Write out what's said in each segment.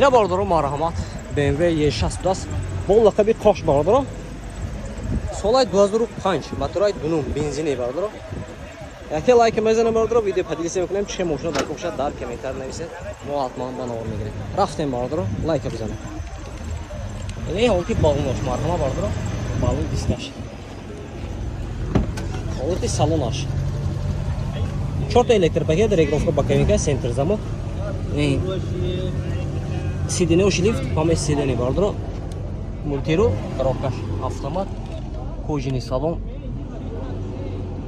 Ина, бародаро, марҳамат, BMW E6 будааст бо лақаби Қош, бародаро. Солаи 2005, моторай дунум, бензине, бародаро. Яке лайк мезанем, бародаро, видео поделиться мекунем. Че мошина дар кошад, дар комментар нависед, мо ҳатман ба навор мегирем. Рафтем, бародаро, лайка бизанем. Ини ҳолати баллонош, марҳама, бародаро, баллон дискаш, ҳолати салонаш, чорта электропакет, регулировка боковика, центр замок, сиденье лифт, память сиденье, бародаро, мультируль, коробкаш автомат, кожаный салон,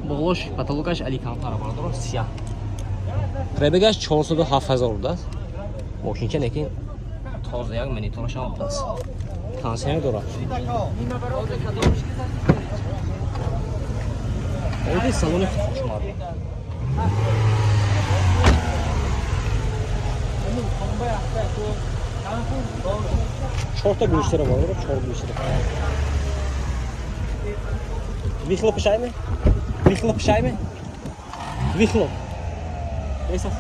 болош потолокаш алькантара, бародаро, сияҳ. Пробегаш 407 ҳазор будааст. Мошинча лекин тоза, як монитораш ҳам будааст, кондиционер дорад. Оди салони хушмард. Чорта гулиштера, бародаро, чор гулиштера. Выхлоп шайме? Выхлоп шайме? Выхлоп. Эсас.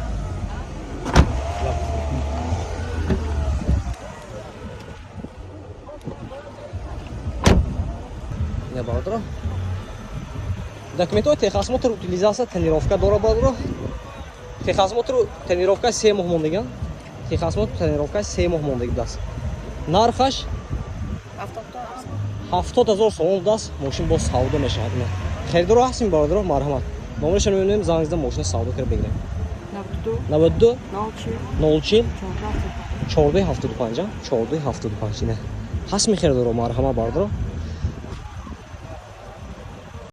Ина, бародаро. Документҳои техосмотр, утилизация, тонировка дора, бародаро. Техосмотру тонировка 3 моҳ мондаган. Техосмотр, тонировка 3 моҳ мондаги будааст. Нархаш 70 000 сомон будааст. Мошин боз савдо мешавад. Ина. Харидоро ҳастем, бародаро, марҳамат. Номерашро мебинем, занг зада мошина савдо карда бигирем. 92 92 04 04 14 14 75 14 75. Ина. Ҳастми харидоро, марҳамат, бародаро.